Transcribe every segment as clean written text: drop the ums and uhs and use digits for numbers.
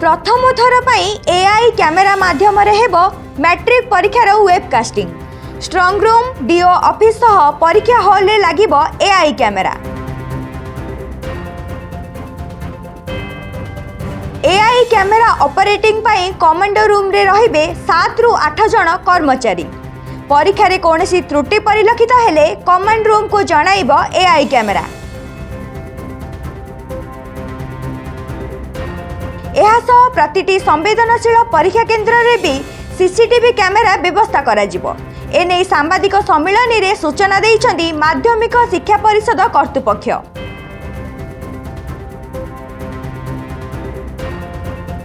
ପ୍ରଥମ ଥର ପାଇଁ ଏଆଇ କ୍ୟାମେରା ମାଧ୍ୟମରେ ହେବ ମ୍ୟାଟ୍ରିକ୍ ପରୀକ୍ଷାର webcasting. Strong room, DEO office ସହ ପରୀକ୍ଷା ହଲ୍ରେ ଲାଗିବ AI camera. AI camera operating ପାଇଁ କମାଣ୍ଡ ରୁମ୍ରେ ରହିବେ 7ରୁ 8 ଜଣ କର୍ମଚାରୀ। ପରୀକ୍ଷାରେ କୌଣସି ତ୍ରୁଟି ପରିଲକ୍ଷିତ ହେଲେ କମାଣ୍ଡ ରୁମ୍କୁ ଜଣାଇବ ଏଆଇ କ୍ୟାମେରା। ଏହାସହ ପ୍ରତିଟି ସମ୍ବେଦନଶୀଳ ପରୀକ୍ଷା କେନ୍ଦ୍ରରେ ବି ସିସିଟିଭି କ୍ୟାମେରା ବ୍ୟବସ୍ଥା କରାଯିବ। ଏନେଇ ସାମ୍ବାଦିକ ସମ୍ମିଳନୀରେ ସୂଚନା ଦେଇଛନ୍ତି ମାଧ୍ୟମିକ ଶିକ୍ଷା ପରିଷଦ କର୍ତ୍ତୃପକ୍ଷ।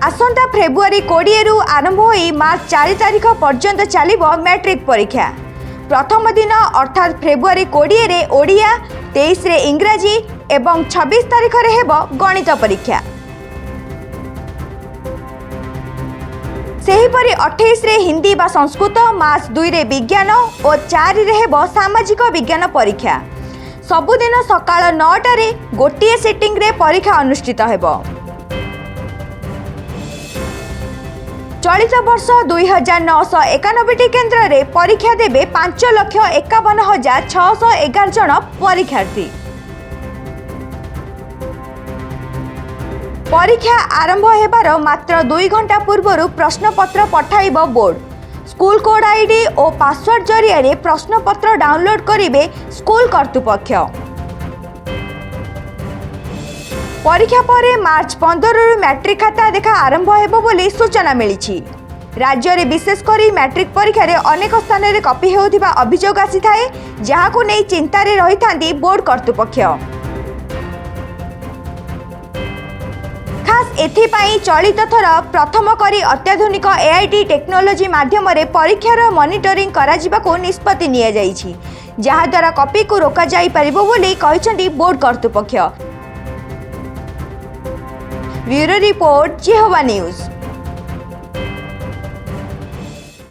ଆସନ୍ତା ଫେବୃଆରୀ 20ରୁ ଆରମ୍ଭ ହୋଇ ମାର୍ଚ୍ଚ 4 ତାରିଖ ପର୍ଯ୍ୟନ୍ତ ଚାଲିବ ମ୍ୟାଟ୍ରିକ୍ ପରୀକ୍ଷା। ପ୍ରଥମ ଦିନ ଅର୍ଥାତ୍ ଫେବୃଆରୀ 20ରେ ଓଡ଼ିଆ, 23ରେ ଇଂରାଜୀ ଏବଂ 26 ତାରିଖରେ ହେବ ଗଣିତ ପରୀକ୍ଷା। ସେହିପରି 28ରେ ହିନ୍ଦୀ ବା ସଂସ୍କୃତ, ମାର୍ଚ୍ଚ 2ରେ ବିଜ୍ଞାନ ଓ 4ରେ ହେବ ସାମାଜିକ ବିଜ୍ଞାନ ପରୀକ୍ଷା। ସବୁଦିନ ସକାଳ 9ଟାରେ ଗୋଟିଏ ସିଟିଂରେ ପରୀକ୍ଷା ଅନୁଷ୍ଠିତ ହେବ। ଚଳିତ ବର୍ଷ 2991ଟି କେନ୍ଦ୍ରରେ ପରୀକ୍ଷା ଦେବେ 5,51,611 ଜଣ ପରୀକ୍ଷାର୍ଥୀ। ପରୀକ୍ଷା ଆରମ୍ଭ ହେବାର ମାତ୍ର 2 ଘଣ୍ଟା ପୂର୍ବରୁ ପ୍ରଶ୍ନପତ୍ର ପଠାଇବ ବୋର୍ଡ। ସ୍କୁଲ କୋଡ୍ ଆଇଡି ଓ ପାସୱାର୍ଡ ଜରିଆରେ ପ୍ରଶ୍ନପତ୍ର ଡାଉନଲୋଡ୍ କରିବେ ସ୍କୁଲ କର୍ତ୍ତୃପକ୍ଷ। ପରୀକ୍ଷା ପରେ ମାର୍ଚ୍ଚ 15ରୁ ମ୍ୟାଟ୍ରିକ୍ ଖାତା ଦେଖା ଆରମ୍ଭ ହେବ ବୋଲି ସୂଚନା ମିଳିଛି। ରାଜ୍ୟରେ ବିଶେଷ କରି ମ୍ୟାଟ୍ରିକ୍ ପରୀକ୍ଷାରେ ଅନେକ ସ୍ଥାନରେ କପି ହେଉଥିବା ଅଭିଯୋଗ ଆସିଥାଏ, ଯାହାକୁ ନେଇ ଚିନ୍ତାରେ ରହିଥାନ୍ତି ବୋର୍ଡ କର୍ତ୍ତୃପକ୍ଷ। ଖାସ୍ ଏଥିପାଇଁ ଚଳିତ ଥର ପ୍ରଥମ କରି ଅତ୍ୟାଧୁନିକ ଏଆଇଟି ଟେକ୍ନୋଲୋଜି ମାଧ୍ୟମରେ ପରୀକ୍ଷାର ମନିଟରିଂ କରାଯିବାକୁ ନିଷ୍ପତ୍ତି ନିଆଯାଇଛି, ଯାହାଦ୍ୱାରା କପିକୁ ରୋକାଯାଇପାରିବ ବୋଲି କହିଛନ୍ତି ବୋର୍ଡ କର୍ତ୍ତୃପକ୍ଷ। Bureau report, Jihwa news.